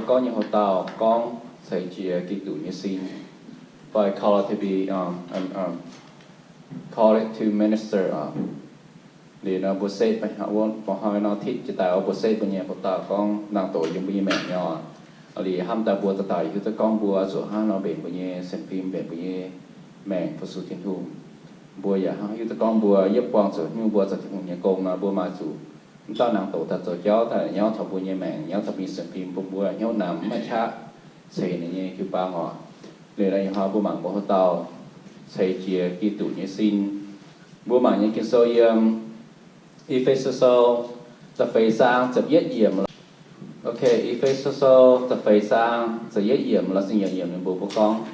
Gorngv nyei hoc-dauh gorngv ceix jiez Giduc nyei sin, but call it to be, um, um, um, call it to minister. Liuz nor mbuo setv, mbuo hnoi nor titv jiex daaih oc, mbuo setv mbuo nyei hoc-dauh gorngv nangh doqc yiem mbuo nyei maengc nyei oc. Liuz hnamv daaih mbuo dauh dauh hiuv duqv gorngv mbuo zuqc hnangv nor mbenc mbuo nyei sienx fim, mbenc mbuo nyei maengc fu-sux Tin-Hungh. Mbuo yaac hnangv hiuv duqv gorngv mbuo yietv buangh zuqc nyungc mbuo zoux Tin-Hungh nyei gong nor, mbuo maaih zuqc mv dauh nangh doqc daaih zoux jauv daaih nyauv taux mbuo nyei maengc, nyauv taux mbuo nyei sienx fim, bun mbuo hnyouv namx mv maaih qaqv ceix ninh nyei jiu-baang oc. Liuz nor ih hnoi mbuo mangc mbuo hoc-dauh ceix jiez Giduc nyei sin. Mbuo mangc nyei Ging-Sou yiem E^fe^so Sou da'feix zaang ziepc yietv yiemc. Okay, E^fe^so Sou da'feix zaang ziepc yietv yiemc lorz zingh yiemc ninh mbuo, mbuo gorngv,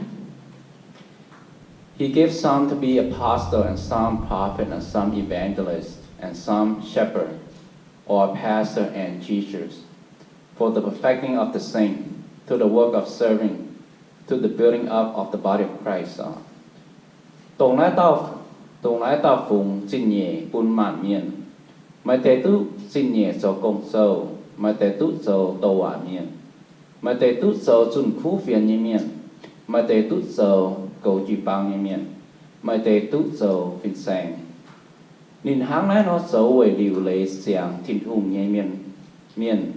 He gave some to be apostle, and some prophet, and some evangelist, and some shepherd, or pastor and teachers, for the perfecting of the saint, to the work of serving, to the building up of the body of Christ. Dongh naaiv dauh, dongh naaiv dauh fungx zingh nyeic bun maanc mienh. Maaih deix duqv zingh nyeic zoux gong-zoh, maaih deix duqv zoux douc waac mienh, maaih deix duqv zoux zunh kuv fienx nyei mienh, maaih deix duqv zoux goux jiu-baang nyei mienh, maaih deix duqv zoux fin-saeng. Ninh hnangv naaiv nor zoux weic liuc leiz siangx Tin-Hungh nyei mienh, mienh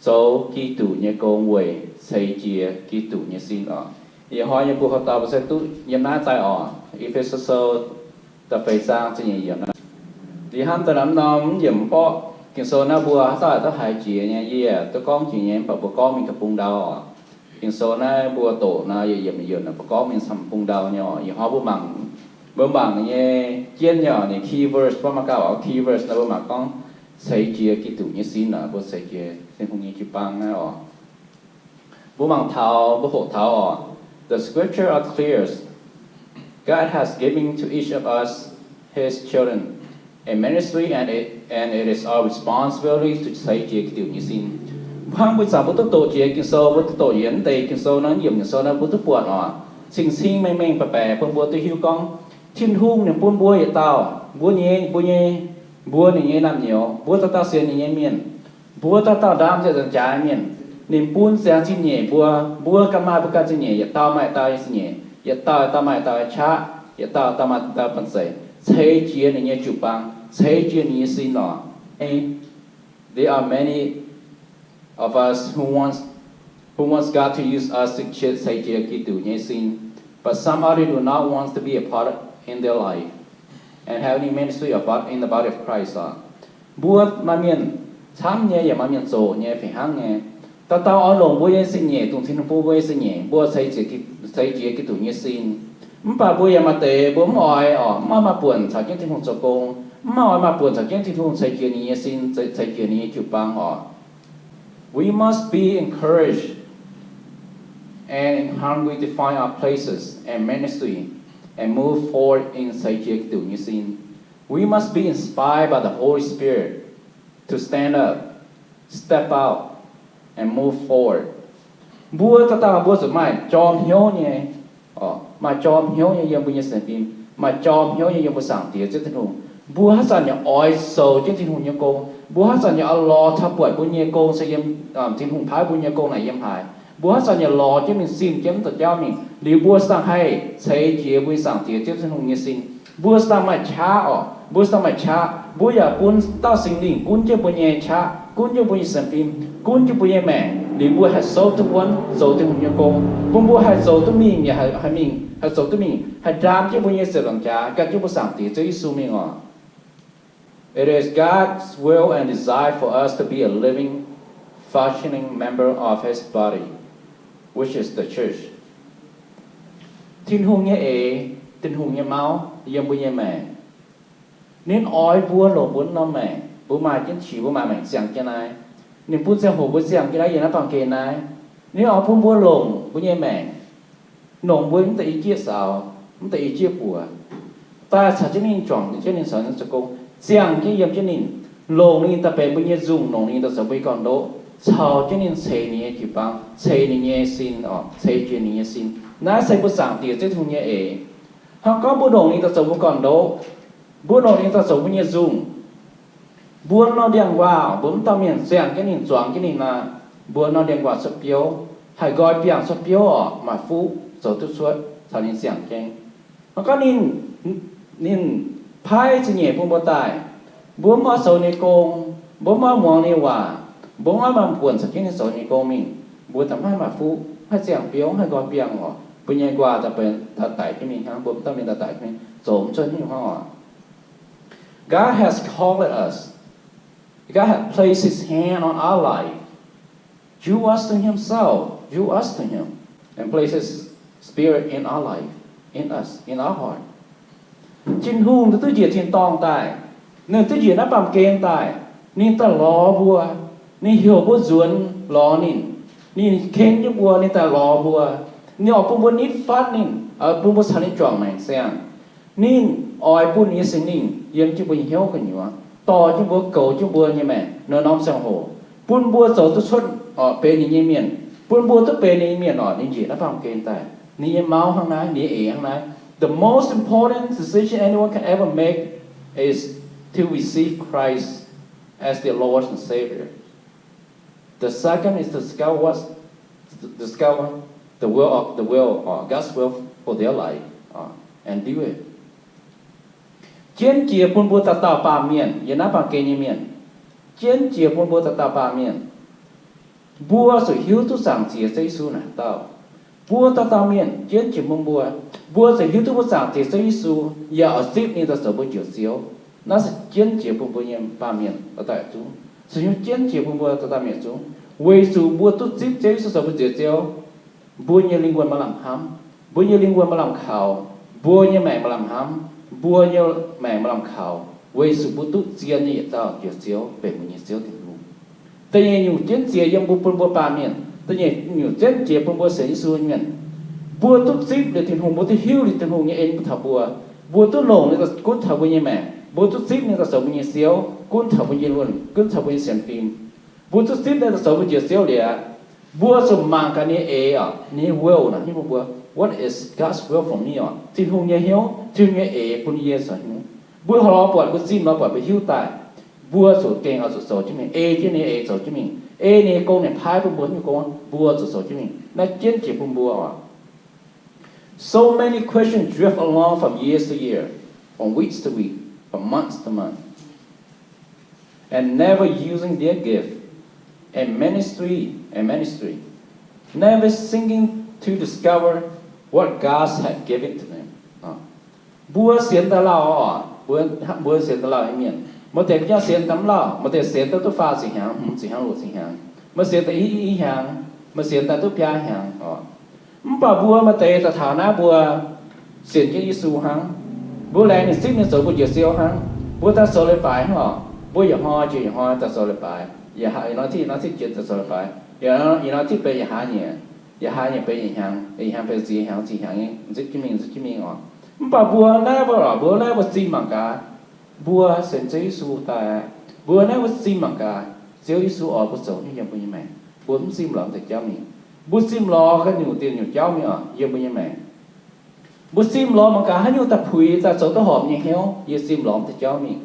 zoux Giduc nyei gong weic ceix jiez Giduc nyei sin oc. Ih hnoi nyei mbuo hoc-dauh mbuo se duqv yiem naaiv daaih oc. E^fe^so Sou da'feix zaang ziepc nyeic yiemc. Liuz hnamv daaih norm-norm yiemc mv borqv Ging-Sou naaiv mbuo haaix dauh haiz jiex nyei, yie duqv gorngv jiex nyei, mv baac mbuo gorngv mingh ga'bung ndau oc. Ging-Sou naaiv mbuo doqc naaiv yietc yiemc yietc yiemc naaiv mbuo gorngv mingh camv bung ndau nyei oc. Ih hnoi mbuo mangc, mbuo mangc nyei jienv nyei oc, ninh key verse, mbuo mangc gaax oc, key verse naaiv mbuo mangc gorngv ceix jiez Giduc nyei sin oc, mbuo ceix jiez Tin-Hungh nyei jiu-baang naaiv oc. Mbuo mangc taux, mbuo hoqc taux oc. The scripture are clear. God has given to each of us, his children, a ministry and it, and it is our responsibility to ceix jiez Giduc nyei sin. Hnangv mbuo zanc mbuo duqv doqc jiex Ging-Sou, mbuo duqv doqc yietc deix Ging-Sou naaiv, yiemc Ging-Sou naaiv mbuo duqv buatc oc. Cing-cing mengh mengh baeqc baeqc bun mbuo duqv hiuv gorngv Tin-Hungh ninh bun mbuo yietc dauh, mbuo nyei, mbuo nyei, mbuo ninh nyei naamh nyouz, mbuo dauh dauh sienx ninh nyei mienh, mbuo dauh dauh ndaam nzengc nzengc jaax mienh, ninh bun ziangx zingh nyeic mbuo, mbuo ganh maaih mbuo ganh zingh nyeic, yietc dauh maaih dauh nyei zingh nyeic, yietc dauh dauh maaih dauh nyei qaqv, yietc dauh dauh maaih dauh banh zeic, ceix jiez ninh nyei jiu-baang, ceix jiez ninh nyei sin oc. There are many of us who wants, who wants God to use us to ceix jiez Giduc nyei sin, but somebody do not want to be a part in their life and have any ministry of, in the body of Christ oc. Mbuo maaih mienh camv nyei yaac maaih mienh zoqc nyei fih hnangv nyei. Dauh dauh oix longc mbuo nyei zingh nyeic, dongh Tin-Hungh bun mbuo nyei zingh nyeic, mbuo ceix jiez, ceix jiez Giduc nyei sin. Mv baac mbuo yaac maaih deix mbuo mv oix oc, mv maaih maaih buonc caux jienv Tin-Hungh zoux gong, mv maaih maaih buonc caux jienv Tin-Hungh ceix jiez ninh nyei sin, ceix jiez ninh nyei jiu-baang oc. We must be encouraged and hungry to find our places and ministry and move forward in ceix jiez Giduc nyei sin. We must be inspired by the Holy Spirit to stand up, step out, and move forward. Mbuo dauh dauh mbuo zuqc maaih jorm hnyouv nyei, maaih jorm hnyouv nyei yiem mbuo nyei sienx fim, maaih jorm hnyouv nyei yiem mbuo Zaangc Diex Ziouv Tin-Hungh. Mbuo haaix zanc yaac oix zoux jienv Tin-Hungh nyei gong. Mbuo haaix zanc yaac oix lorz taux buatc mbuo nyei gong se yiem, Tin-Hungh paaiv mbuo nyei gong naaic yiem haaix. Mbuo haaix zanc yaac lorz jienv mingh zimh jienv mv deix jauv mingh. Liuz mbuo saah haih ceix jiez mbuo nyei Zaangc Diex Ziouv Tin-Hungh nyei sin. Mbuo saah maaih qaqv oc, mbuo saah maaih qaqv, mbuo yaac bun dauh Singx Lingh gunv jienv mbuo nyei qaqv, gunv jienv mbuo nyei sienx fim, gunv jienv mbuo nyei maengc. Liuz mbuo haih souv duqv wuonv zoux Tin-Hungh nyei gong, bun mbuo haih zoux duqv mingh, yaac haih, haih mingh, haih zoux duqv mingh, haih ndaam jienv mbuo nyei ziepc nzaangc jaax gan jienv mbuo Zaangc Diex Ziouv Yesu mingh oc. It is God's will and desire for us to be a living, functioning member of His body, which is the church. Tin-Hungh nyei eix, Tin-Hungh nyei mauv yiem mbuo nyei maengc. Ninh oix mbuo longc mbuo norm maengc, mbuo maaih jienv qiex, mbuo maaih maengc ziangh jienv naaiv. Ninh bun ziangh hoc mbuo ziangh jienv naaiv yiem naaiv baamh gen naaiv. Ninh oix bun mbuo longc mbuo nyei maengc, longc mbuo mv deix i jieqv saux, mv deix i jieqv buoz, daaih caux jienv ninh juangc jienv ninh caux ninh zoux gong, ziangh jienv yiem jienv ninh, longc ninh daaih benx mbuo nyei nzungh, longc ninh daaih zoux mbuo nyei gorn-ndoqv, caux jienv ninh ceix ninh nyei jiu-baang, ceix ninh nyei sin, ceix jiez ninh nyei sin. Naaiv se mbuo Zaangc Diex Ziouv Tin-Hungh nyei eix. Hnangv gorngv mbuo longc ninh daaih zoux mbuo gorn-ndoqv, mbuo longc ninh daaih zoux mbuo nyei nzungh, mbuo nor ndiangx-waac, mbuo mv dauh mienh ziangh jienv ninh, zuangx jienv ninh nor, Mbuo nor ndiev nquaah cuotv biouv, haih nqoi biangh cuotv biouv orqc, maaih fuqv zoux duqv cuotv caux ninh ziangh jienv. Mv gorngv ninh, ninh paaiv zingh nyeic bun mbuo daaih, mbuo mv oix zoux ninh gong, mbuo mv oix muangx ninh waac, mbuo mv oix maaih buonc caux jienv ninh zoux ninh gong mingh, mbuo da'faanh maaih fuqv, haih ziangh biouv, haih nqoi biangh orqc, mbuo nyei nquaah daaih daic jienv mingh hnangv, mbuo mv dauh mienh daaih daic jienv mingh, zoux mv cuotv hnyouv hnangv orqc. God has called us. God has placed His hand on our life. Drew us to Himself, drew us to Him, and place His Spirit in our life, in us, in our heart. Tin-Hungh ninh duqv njiec tin-dorngh daaih, ninh duqv njiec naaiv baamh gen daaih, ninh daaih lorz mbuo, ninh heuc mbuo nzuonx lorz ninh, ninh keng jienv mbuo, ninh daaih lorz mbuo, ninh oix bun mbuo nitv fatv ninh, bun mbuo caux ninh juangc maengc siang. Ninh oix bun ninh nyei Singx Lingh yiem jienv mbuo nyei hnyouv gu'nyuoz, dorh jienv mbuo, goux jienv mbuo nyei maengc norm-norm ziangh hoc, bun mbuo zoux duqv cuotv orqc, benx ninh nyei mienh, bun mbuo duqv benx ninh nyei mienh orqc. Ninh njiec naaiv baamh gen daaih, ninh nyei mauv hnangv naaiv, ninh nyei eix hnangv naaiv. The most important decision anyone can ever make is to receive Christ as their Lord and Savior. The second is to discover what, discover the will of, the will, or God's will for their life, uh, and do it. Jienv jiex bun mbuo dauh dauh baamh mienh, yiem naaiv baamh gen nyei mienh, jienv jiex bun mbuo dauh dauh baamh mienh, mbuo zuqc hiuv duqv Zaangc Diex Ziouv Yesu naaic dauh. Mbuo dauh dauh mienh jienv jiex bun mbuo, mbuo zuqc hiuv duqv mbuo Zaangc Diex Ziouv Yesu, yaac oix zipv ninh daaih zoux mbuo Njoux Ziouv. Naaiv se jienv jiex bun mbuo nyei baamh mienh daaih zungv, se hiuv jienv jiex bun mbuo dauh dauh mienh zungv, weic zuqc mbuo duqv zipv Ziouv Yesu zoux mbuo Njoux Ziouv, mbuo nyei lingh wuonh maaih lamh hnamv, mbuo nyei lingh wuonh maaih lamh kaux, mbuo nyei maengc maaih lamh hnamv, mbuo nyei maengc maaih lamh kaux, weic zuqc mbuo duqv zien nyei yietc dauh Njoux Ziouv benx mbuo nyei Ziouv Tin-Hungh. Da'nyeic nyungc jienv jiex yiem mbuo bun mbuo baamh mienh, da'nyeic nyungc jienv jiex bun mbuo sienx Yesu nyei mienh. Mbuo duqv zipv liuz Tin-Hungh, mbuo duqv hiuv liuz Tin-Hungh nyei en bun taux mbuo, mbuo duqv longc ninh daaih gunv taux mbuo nyei maengc, mbuo duqv zipv ninh daaih zoux mbuo nyei Ziouv, gunv taux mbuo nyei luonh, gunv taux mbuo nyei sienx fim. Mbuo duqv zipv ninh daaih zoux mbuo Njoux Ziouv liuz, mbuo zuqc mangc gaax ninh nyei eix orqc, ninh nyei will naaic hiuv bun mbuo. What is God's will for me orqc? Tin-Hungh nyei hnyouv, Tin-Hungh nyei eix bun yie zoux hnyouv. Mbuo lorz buatc, mbuo zimh lorz buatc, mbuo hiuv daaih, mbuo zuqc gengh oix zuqc zoux jienv mingh, ei jienv ninh nyei eix zoux jienv mingh, ei ninh nyei gong ninh paaiv bun mbuo nyei gong, mbuo zuqc zoux jienv mingh. Naaiv jienv jiex bun mbuo orqc. So many Christians drift along from years to year, from weeks to week, from months to month, and never using their gift and ministry and ministry, never seeking to discover what God had given to them. Mbuo sienx daaih lauh oc, mbuo, mbuo sienx daaih lauh nyei mienh, maaih deix ga'nyiec sienx daaih mv lauh, maaih deix sienx daaih duqv faah ziepc hnyangx, hmz ziepc hnyangx, luoqc ziepc hnyangx, maaih sienx daaih i, i, i hnyangx, maaih sienx daaih duqv biaa hnyangx oc. Mv baac mbuo maaih deix daaih taux naaiv mbuo sienx jienv Yesu hnangv. Mbuo laengz ninh zipv ninh zoux mbuo Njoux Ziouv hnangv. Mbuo daaih zoux leiz-baaix hnangv oc. Mbuo yietc hnoi jiex yietc hnoi daaih zoux leiz-baaix. Yietc hnoi, yietc hnoi zipv benx yietc hnoi, yietc hnoi zipv benx yietc hnyangx, yietc hnyangx benx yietc hnyangx, yietc hnyangx benx ziepc hnyangx, ziepc hnyangx nyei zipv jienv mingh, zipv jienv mingh oc. Mv baac mbuo naaiv mbuo oc, mbuo naaiv mbuo zimh mangc gaax, mbuo sienx Ziouv Yesu daaih, mbuo naaiv mbuo zimh mangc gaax, Ziouv Yesu oix mbuo zoux nyei yiem mbuo nyei maengc. Mbuo mv zimh lorz deix jauv mingh. Mbuo zimh lorz ga'nyungc dien nyungc jauv mingh oc, yiem mbuo nyei maengc. Mbuo zimh lorz mangc gaax haaix nyungc daaih puix daaih zoux duqv horpc nyei hnyouv, yie zimh lorz mv deix jauv mingh.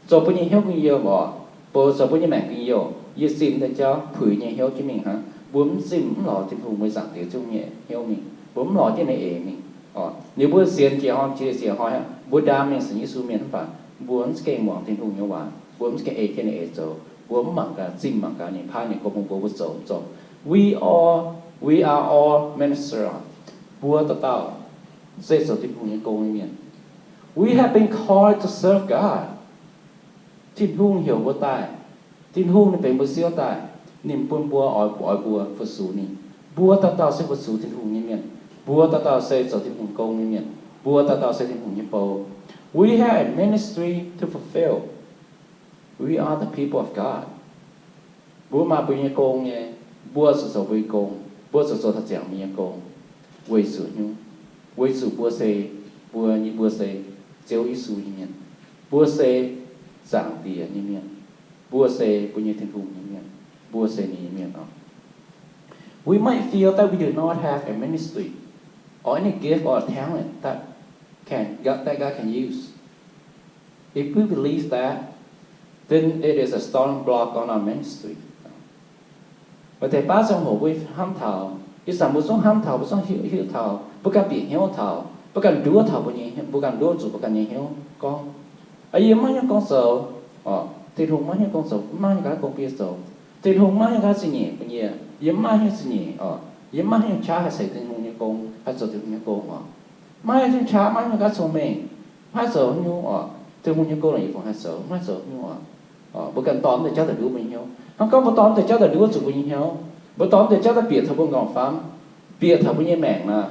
Zoux mbuo nyei hnyouv gengh youh oc, bou zoux mbuo nyei maengc gengh youh, yie zimh mv deix jauv puix nyei hnyouv jienv mingh hnangv. Mbuo mv zimh mv lorz Tin-Hungh mbuo Zaangc Diex Ziouv nyei hnyouv mingh, mbuo mv lorz jienv ninh eix mingh oc. Liuz mbuo sienx jiex hnoi jiex jiex hnoi aqv, mbuo ndaam mingh sienx Yesu mienh mv baac mbuo mv za'gengh muangx Tin-Hungh nyei waac, mbuo mv za'gengh ei jienv ninh eix zoux, mbuo mv mangc gaax zimh mangc gaax ninh paaiv ninh gong bun mbuo, mbuo zoux mv zoux. We all, we are all minister. Mbuo dauh dauh se zoux Tin-Hungh nyei gong nyei mienh. We have been called to serve God. Tin-Hungh heuc mbuo daaih. Tin-Hungh ninh benx mbuo Ziouv daaih. Ninh bun mbuo oix, oix mbuo fu-sux ninh. Mbuo dauh dauh se fu-sux Tin-Hungh nyei mienh. Mbuo dauh dauh se zoux Tin-Hungh gong nyei mienh. Mbuo dauh dauh se Tin-Hungh nyei bou. We have a ministry to fulfill. We are the people of God. Mbuo maaih mbuo nyei gong nyei, mbuo zuqc zoux mbuo nyei gong, mbuo zuqc zoux taux ziangx mbuo nyei gong, weic zuqc hnyouv, weic zuqc mbuo se, mbuo nyei, mbuo se Ziouv Yesu nyei mienh, mbuo se Zaangc Diex nyei mienh, mbuo se mbuo nyei Tin-Hungh nyei mienh, mbuo se ninh nyei mienh oc. We might feel that we do not have a ministry or any gift or talent that can, God, that God can use. If we believe that, then it is a stumbling block on our ministry. Maaih deix baav ziangh hoc mbuo hnamv taux, ih zanc mbuo zungv hnamv taux, mbuo zungv hiuv, hiuv taux, mbuo ganh bieqc hnyouv taux, mbuo ganh nduov taux mbuo nyei, mbuo ganh nduov zuqc mbuo ganh nyei hnyouv gorngv, yie mv maaih hnyouv gong zoux. Tin-Hungh mv maaih hnyouv gong zoux, mv maaih hnyouv gong biei zoux. Tin-Hungh mv maaih hnyouv gong zingh nyeic bun yie. Yie mv maaih hnyouv zingh nyeic oc. Yie mv maaih hnyouv qaqv haih ceix Tin-Hungh nyei gong, haih zoux Tin-Hungh nyei gong oc. Mv maaih hnyouv qaqv, mv maaih hnyouv gaav cong-mengh, mv haih zoux haaix nyungc oc. Tin-Hungh nyei gong yie fungc haih zoux, mv haih zoux haaix nyungc oc. Mbuo ganh dorh mv deix jauv daaih nduov mbuo nyei hnyouv. Hnangv gorngv mbuo dorh mv deix jauv daaih nduov zuqc mbuo nyei hnyouv, mbuo dorh mv deix jauv daaih bieqc taux mbuo m'nqorngv famv, bieqc taux mbuo nyei maengc nor,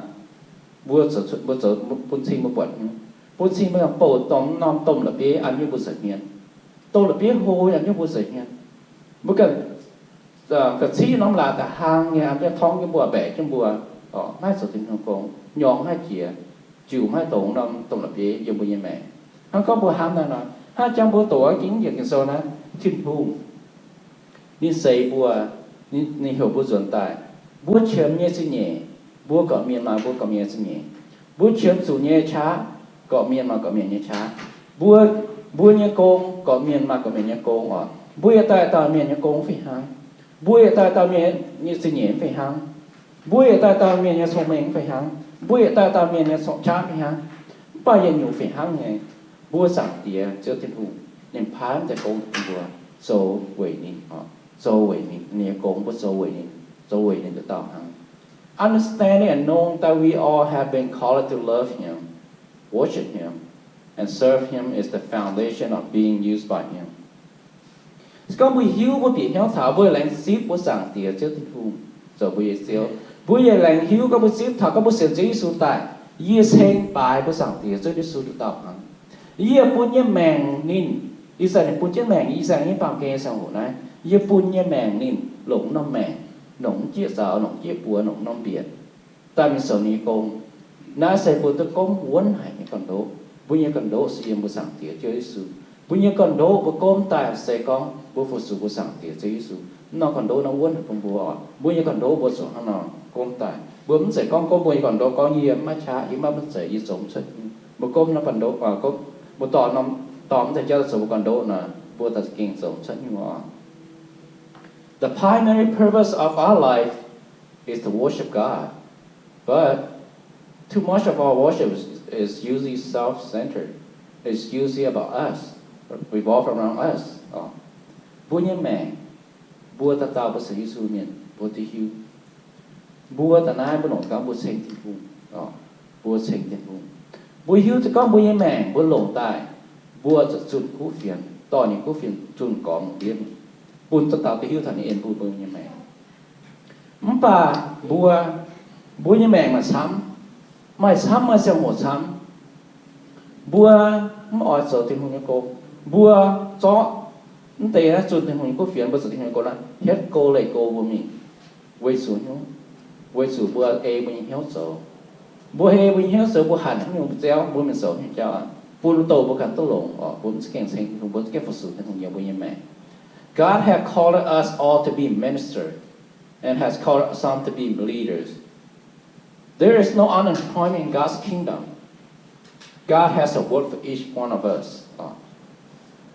mbuo zoux, mbuo zoux bun cing mbuo buatc hnyouv, bun cing mbuo bouh domh norm domh la'bieiv an nyungc mbuo nza'hmien. Domh la'bieiv hlo an nyungc mbuo nza'hmien. Mbuo ganh, ga'ciqv norm laaix da'hang nyei an mbuo torngv jienv mbuo, mbaeqc jienv mbuo, mv haih zoux Tin-Hungh gong, nyorngh mv haih jiex, jiuc mv haih dongz norm domh la'bieiv yiem mbuo nyei maengc. Hnangv gorngv mbuo hnamv naaiv nor, hnangv jang mbuo doqc jienv Ging-Sou naaiv, Tin-Hungh ninh seix mbuo, ninh, ninh heuc mbuo nzuonx daaih. Mbuo qiemx nyei zingh nyeic, mbuo gorqv-mienh maaih mbuo gorqv-mienh nyei zingh nyeic. Mbuo qiemx zuqc nyei qaqv, gorqv-mienh maaih gorqv-mienh nyei qaqv. Mbuo, mbuo nyei gong, gorqv-mienh maaih gorqv-mienh nyei gong oc. Mbuo yietc dauh dauh mienh nyei gong mv fih hnangv. Mbuo yietc dauh dauh mienh nyei zingh nyeic mv fih hnangv. Mbuo yietc dauh dauh mienh nyei cong-mengh mv fih hnangv. Mbuo yietc dauh dauh mienh nyei cong-, qaqv mv fih hnangv. Mv baac yietc nyungc fih hnangv nyei, mbuo Zaangc Diex Ziouv Tin-Hungh ninh paaiv mv deix gong bun mbuo zoux weic ninh, zoux weic ninh nyei gong, mbuo zoux weic ninh, zoux weic ninh nduqc dauh hnangv. Understanding and knowing that we all have been called to love Him, worship Him, and serve Him is the foundation of being used by Him. Se gorngv mbuo hiuv, mbuo bieqc hnyouv taux, mbuo laengz zipv mbuo Zaangc Diex Ziouv Tin-Hungh zoux mbuo nyei Ziouv. Mbuo yaac laengz hiuv gorngv mbuo zipv taux gorngv mbuo sienx Ziouv Yesu daaih, yie ceng baaix mbuo Zaangc Diex Ziouv Yesu nduqc dauh hnangv. Yie bun nyei maengc ninh, ih zanc ninh bun jienv maengc, ih zanc nyei baamh gen ziangh hoc naaiv, yie bun nyei maengc ninh longc norm maengc, longc jieqv zaux, longc jieqv buoz, longc norm mbietc daaih mingh zoux ninh nyei gong. Naaiv se mbuo duqv gomv wuonv haic nyei gorn-ndoqv. Mbuo nyei gorn-ndoqv se yiem mbuo Zaangc Diex Ziouv Yesu. Mbuo nyei gorn-ndoqv mbuo gomv daaih se gorngv mbuo fu-sux mbuo Zaangc Diex Ziouv Yesu. Mv norm gorn-ndoqv naaiv wuonv haic bun mbuo oc. Mbuo nyei gorn-ndoqv mbuo zuqc hnangv nor gomv daaih. Mbuo mv zeiz gorngv, gorngv mbuo nyei gorn-ndoqv gorngv yie mv maaih qaqv, yie mv maaih mv zeiz, yie zoux mv cuotv nyungc. Mbuo gomv norm gorn-ndoqv, gomv, mbuo dorh norm, dorh mv deix jauv zoux mbuo gorn-ndoqv nor, mbuo daaih za'gengh zoux mv cuotv nyungc oc. The primary purpose of our life is to worship God. But too much of our worship is, is usually self-centered. It's usually about us, revolve around us. Mbuo nyei maengc, mbuo dauh dauh mbuo sienx Yesu mienh, mbuo duqv hiuv. Mbuo da'naaiv mbuo longc gaax mbuo ceng Tin-Hungh, mbuo ceng Tin-Hungh. Mbuo hiuv duqv gorngv mbuo nyei maengc mbuo longc daaih, mbuo zuqc zunh kuv fienx, dorh ninh kuv fienx zunh gormx lungh ndiev mingh, bun dauh dauh duqv hiuv taux ninh en bun mbuo nyei maengc. Mv baac mbuo, mbuo nyei maengc maaih camv, maaih camv, maaih ziangh hoc camv. Mbuo mv oix zoux Tin-Hungh nyei gong. Mbuo zorqv mv deix zunh Tin-Hungh nyei kuv fienx, mbuo zoux Tin-Hungh nyei gong naaiv hietv go leih go mbuo mingh. Weic zuqc hnyouv, weic zuqc mbuo ei mbuo nyei hnyouv zoux. Mbuo ei mbuo nyei hnyouv zoux, mbuo hanc haaix nyungc ziouv, mbuo mingh zoux haaix nyungc jauv, bun douh mbuo ganh duqv longx oc. Mbuo mv za'gengh ceng Tin-Hungh, mbuo za'gengh fu-sux Tin-Hungh yiem mbuo nyei maengc. God hath called us all to be minister and has called some to be leaders. There is no unemployment in God's kingdom. God has a work for each one of us.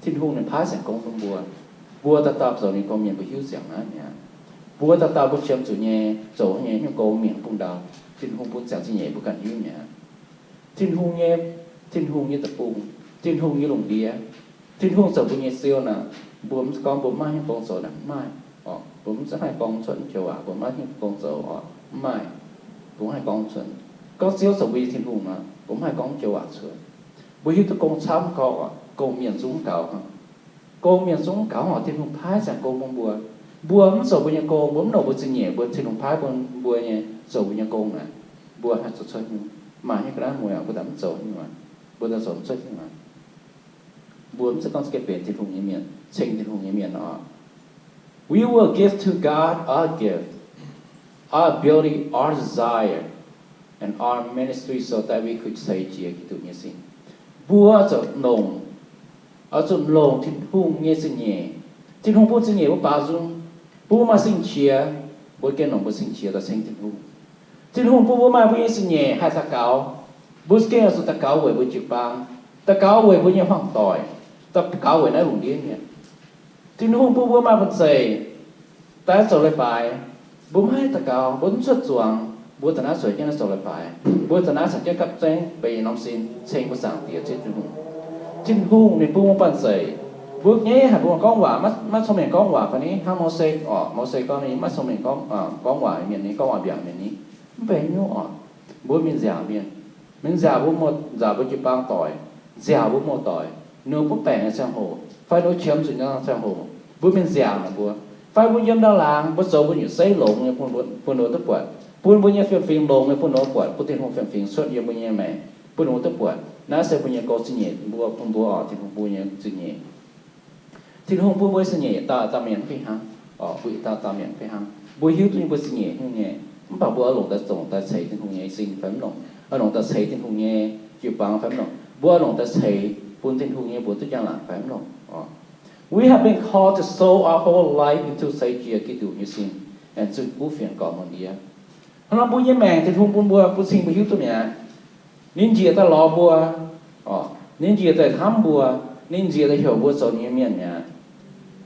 Tin-Hungh ninh paaiv ziangx gong bun mbuo. Mbuo dauh dauh zoux ninh gong mienh mbuo hiuv ziangx naaiv mi'aqv. Mbuo dauh dauh mbuo qiemx zuqc nyei, zoux nyei haaix nyungc gong mingh bung ndau, Tin-Hungh bun ziangx zingh nyeic mbuo ganh hiuv mi'aqv. Tin-Hungh nyei, Tin-Hungh nyei deic-bung, Tin-Hungh nyei lungh ndiev, Tin-Hungh zoux mbuo nyei Ziouv naaic, mbuo mv gorngv mbuo mv maaih hnyouv gong zoux naaic, mv maaih. Mbuo mv haih gorngv cuotv joux waac mbuo mv maaih hnyouv gong zoux oc, mv maaih. Mbuo mv haih gorngv cuotv. Gorngv Ziouv zoux mbuo nyei Tin-Hungh nor, mbuo mv haih gorngv joux waac cuotv. Mbuo hiuv duqv gong camv gau oc, gong mienh zungv gaux hnangv. Gong mienh zungv gaux oc, Tin-Hungh paaiv ziangx gong bun mbuo. Mbuo mv zoux mbuo nyei gong, mbuo mv longc mbuo zingh nyeic, mbuo Tin-Hungh paaiv bun mbuo nyei zoux mbuo nyei gong naaic, mbuo haih zoux cuotv hnyouv, maaih hnyouv ga'naaiv mueiz, mbuo daaih mv zoux hnyouv, mbuo daaih zoux mv cuotv hnyouv. Mbuo mv zeiz gorngv za'gengh benx Tin-Hungh nyei mienh, ceng Tin-Hungh nyei mienh oc. We will give to God our gift, our ability, our desire, and our ministry so that we could seix jiez Giduc nyei sin. Mbuo zuqc longc, oix zuqc longc Tin-Hungh nyei zingh nyeic. Tin-Hungh bun zingh nyeic mbuo baaux nzung, bun maaih sing-qiex, mbuo gengh longc mbuo sing-qiex daaih ceng Tin-Hungh. Tin-Hungh bun mbuo maaih mbuo nyei zingh nyeic haih daux gaux, mbuo gengh oix zuqc daux gaux weic mbuo jiu-baang, daux gaux weic mbuo nyei hmuangv-doic, daux gaux weic naaiv lungh ndiev mienh. Tin-Hungh bun mbuo maaih bun zeic, Daaih zoux leiz-baaix, mbuo maiv haih daux gaux, mbuo mv cuotv zuangx, mbuo da'naaiv zueiz jienv naaiv zoux leiz-baaix, mbuo da'naaiv caux jienv gapv zengv benx norm sin ceng mbuo Zaangc Diex Ziouv Tin-Hungh. Tin-Hungh ninh bun mbuo banh zeic, mbuo nyei haic mbuo gorngv waac maiv cong-mengh gorngv waac fai ni, hnangv Mose oc. Mose gorngv ninh maiv cong-mengh gorngv waac mienh ni, gorngv waac mbiaauc mienh ni, mv benx hnyouv oc. Mbuo mingh nziaauc mienh, mingh nziaauc mbuo muoz, nziaauc mbuo jiu-baang doic, nziaauc mbuo muoz-doic, ninh mbuo butv baengc nyei ziangh hoc fai ninh mbuo qiemx zuqc nyei ziangh hoc, mbuo mingh nziaauc ninh mbuo. Fai mbuo yiem ndau-laangz mbuo zoux mbuo nyei zeiv longx nyei bun ninh mbuo duqv buatc, bun mbuo nyei fiem-fingx longx nyei bun ninh mbuo buatc, bun Tin-Hungh fiem-fingx cuotv yiem mbuo nyei maengc bun ninh mbuo duqv buatc. Naaiv se mbuo nyei goux zingh nyeic bun mbuo, bun mbuo oc, Tin-Hungh bun mbuo nyei zingh nyeic. Tin-Hungh bun mbuo zingh nyeic dauh dauh mienh mv fih hnangv oc. Mbuo yietc dauh dauh mienh mv fih hnangv. Mbuo hiuv duqv ninh mbuo zingh nyeic nyei, mv baac mbuo oix longc daaih zongc daaih ceix Tin-Hungh nyei sin fai mv longc? Oix longc daaih ceix Tin-Hungh nyei jiu-baang fai mv longc? Mbuo oix longc daaih ceix bun Tin-Hungh nyei mbuox duqv njang-laangc fai mv longc oc? We have been called to sow our whole life into ceix jiez Giduc nyei sin and zunh kuv fienx gormx lungh ndiev. Hnangv nor mbuo nyei maengc Tin-Hungh bun mbuo, bun cing mbuo hiuv duqv mi'aqv. Ninh njiec daaih lorz mbuo, ninh njiec daaih hnamv mbuo, ninh njiec daaih heuc mbuo zoux ninh nyei mienh mi'aqv.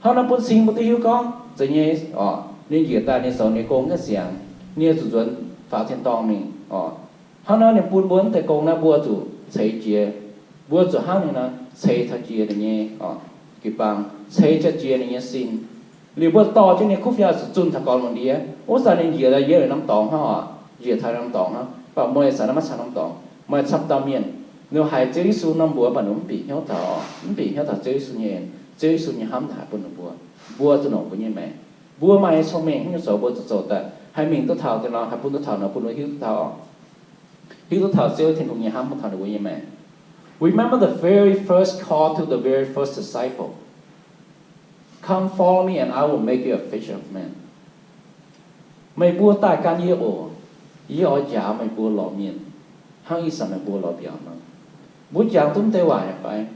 Hnangv nor bun cing mbuo duqv hiuv gorngv, zeiz nyei oc, ninh njiec daaih ninh zoux ninh nyei gong naaiv ziangx, ninh zuqc nzuonx faaux tin-dorngh mingh oc. Hnangv nor ninh bun mbuo naaiv deix gong naaiv, mbuo zuqc ceix jiez, mbuo zuqc hnangv ninh nor ceix taux jiex ninh nyei jiu-baang, ceix taux jiex ninh nyei sin. Liuz mbuo dorh jienv ninh kuv fienx zuqc zunh taux gormx lungh ndiev. Wuov zanc ninh njiec daaih yiem norm dorngx hnangv oc, njiec taux norm dorngx hnangv, mv baac meih zanc naaiv maiv caux norm dorngx, meih camv dauh mienh. Ninh haiz Ziouv Yesu norm mbuox, mv baac ninh mv bieqc hnyouv taux, mv bieqc hnyouv taux Ziouv Yesu nyei en, Ziouv Yesu nyei hnamv haic bun ninh mbuo. Mbuo zuqc longc mbuo nyei maengc, mbuo maaih nyei cong-mengh hnyouv zoux, mbuo zuqc zoux daaih haih mingh duqv taux deix nor, haih bun duqv taux nor, bun mbuo hiuv duqv taux oc. Hiuv duqv taux Ziouv Tin-Hungh nyei hnamv taux ninh mbuo nyei maengc. Remember the very first call to the very first disciple. Come follow me and I will make you a fisher of men. Meih mbuo daaih gan yie oc. Yie oix njaaux meih mbuo lorz mienh, hnangv ih zanc meih mbuo lorz mbiaauc nor. Mbuo jangx duqv mv deix waac nyei fai?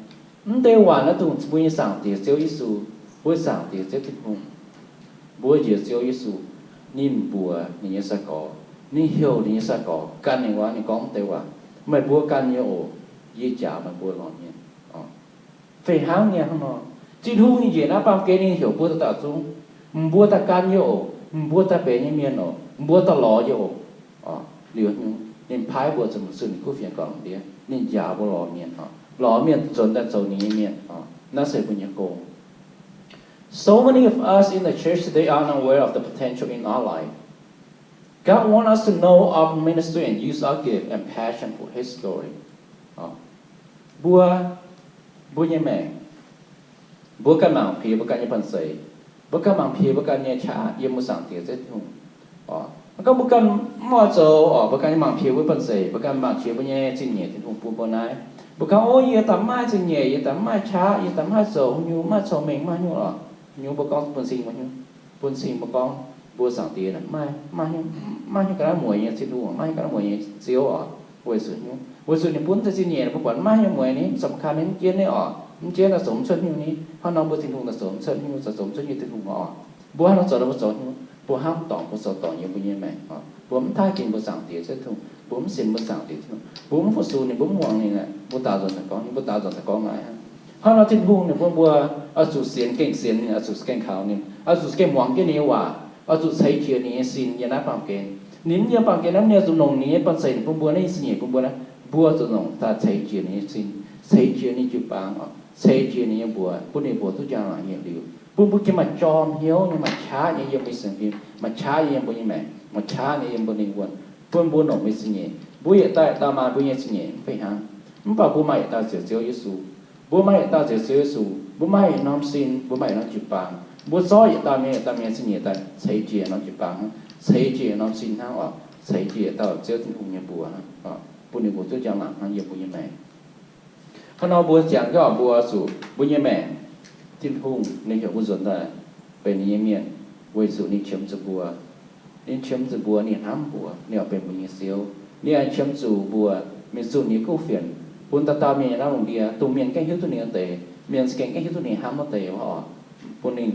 Mv deix waac naaiv dongh mbuo nyei Zaangc Diex Ziouv Yesu, mbuo Zaangc Diex Ziouv Tin-Hungh. Mbuo njiec Ziouv Yesu, ninh mbuox ninh nyei sai-gorx, ninh heuc ninh nyei sai-gorx gan ninh waac, ninh gorngv mv deix waac, meih mbuo gan yie oc. Yie njaaux meih mbuo lorz mienh. Fih hnangv nyei hnangv nor, Tin-Hungh ninh njiec naaiv baamh gen, ninh heuc mbuo dauh dauh zungv, mbuo daaih gan yie oc, mbuo daaih benx yie nyei mienh oc, mbuo daaih lorz yie oc. Liuz ninh paaiv mbuo zuqc zunh ninh kuv fienx gormx lungh ndiev, ninh njaaux mbuo lorz mienh oc, lorz mienh nzuonx daaih zoux ninh nyei mienh oc. Naaiv se mbuo nyei gong. So many of us in the church today are unaware of the potential in our life. God wants us to know our ministry and use our gift and passion for His glory. Mbuo, mbuo nyei maengc, mbuo ganh mangc piex mbuo ganh nyei banh zeic, mbuo ganh mangc piex mbuo ganh nyei qaqv yiem mbuo Zaangc Diex Ziouv Tin-Hungh. Gorngv mbuo ganh mv oix zoux oc, mbuo ganh mangc piex mbuo banh zeic, mbuo ganh mangc piex mbuo nyei zingh nyeic Tin-Hungh bun mbuo naaiv. Mbuo gorngv, o, yie daaih mv maaih zingh nyeic, yie daaih mv maaih qaqv, yie daaih mv maaih zoux nyungc, mv maaih cong-mengh, mv maaih nyungc oc. Nyungc mbuo gorngv bun cing mbuo nyungc, bun cing mbuo gorngv mbuo Zaangc Diex mv maaih, mv maaih nyungc ga'naaiv mueiz nyei Tin-Hungh, mv maaih nyungc ga'naaiv mueiz nyei Ziouv oc. Weic zuqc nyungc, weic zuqc ninh bun deix zingh nyeic mbuo buatc mv maaih nyungc mueiz ni, mv สำคัญ ni, mv jienv ni oc, mv jienv daaih zoux mv cuotv nyungc ni. Hnangv nor mbuo Tin-Hungh daaih zoux mv cuotv nyungc, zoux mv cuotv nyungc Tin-Hungh oc. Mbuo hnangv nor zoux nor mbuo zoux nyungc, mbuo hnamv dorngc, mbuo zoux dorngc yiem mbuo nyei maengc oc. Mbuo mv taaih ginx mbuo Zaangc Diex Ziouv Tin-Hungh, mbuo mv sienx mbuo Zaangc Diex Tin-Hungh, mbuo mv fu-sux ninh, mbuo mv muangx ninh, mbuo daaux nzuonx daaih gorngv, mbuo daaux nzuonx daaih gorngv naaiv hnangv. Hnangv nor Tin-Hungh ninh bun mbuo oix zuqc sienx, gengh sienx ninh, oix zuqc gengh kaux ninh, oix zuqc gengh muangx jienv ninh nyei waac, oix zuqc ceix jiez ninh nyei sin yiem naaiv baamh gen. Ninh mv yiem baamh gen naaiv, ninh zuqc longc ninh nyei banh zeic ninh bun mbuo naaiv, nyei zingh nyeic bun mbuo naaiv, mbuo zuqc longc daaih ceix jiez ninh nyei sin, ceix jiez ninh jiu-baang oc, ceix jiez ninh nyei mbuox, bun ninh mbuox duqv njang-laangc nyei liuz, bun mbuo gengh maaih jorm hnyouv nyei, maaih qaqv nyei yiem mbuo nyei sienx fim, maaih qaqv nyei yiem mbuo nyei maengc, maaih qaqv nyei yiem mbuo lingh wuonh, bun mbuo longc mbuo nyei zingh nyeic. Mbuo yietc dauh yietc dauh maaih mbuo nyei zingh nyeic mv fih hnangv. Mv baac mbuo maaih yietc dauh ziouc Ziouv Yesu. Mbuo maaih yietc dauh ziouc Ziouv Yesu. Mbuo maaih yietc norm sin, mbuo maaih yietc norm jiu-baang. Mbuo zorqv yietc dauh mienh, yietc dauh mienh nyei zingh nyeic daaih ceix jiez norm jiu-baang hnangv, ceix jiez norm sin hnangv oc, ceix jiez yietc dauh Ziouv Tin-Hungh nyei mbuox hnangv oc, bun ninh mbuox duqv njang-laangc hnangv yiem mbuo nyei maengc. Hnangv nor mbuo ziangx jienv oc, mbuo zuqc mbuo nyei maengc, Tin-Hungh ninh heuc mbuo nzuonx daaih benx ninh nyei mienh, weic zuqc ninh qiemx zuqc mbuo. Ninh qiemx zuqc mbuo, ninh hnamv mbuo, ninh oix benx mbuo nyei Ziouv. Ninh aengx qiemx zuqc mbuo mingh zunh ninh nyei kuv fienx, bun dauh dauh mienh yiem naaiv lungh ndiev, dongh mienh gengh hiuv duqv ninh wuov deix, mienh za'gengh gengh hiuv duqv ninh hnamv wuov deix oc, bun ninh,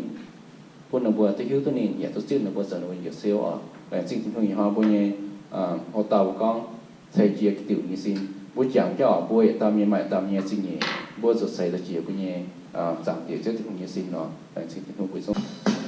bun ninh mbuo duqv hiuv duqv ninh, yaac duqv zipv ninh mbuo zoux ninh mbuo nyei Ziouv oc. Laengz zingh Tin-Hungh ih hnoi mbuo nyei, aa, ho dauh mbuo gorngv ceix jiez Giduc nyei sin. Mbuo jangx jienv oc, mbuo yietc dauh mienh maaih yietc dauh mienh nyei zingh nyeic, mbuo zuqc ceix daaih jiez mbuo nyei, aa, Zaangc Diex Ziouv Tin-Hungh nyei sin oc. Laengz zingh Tin-Hungh mbuo zungv.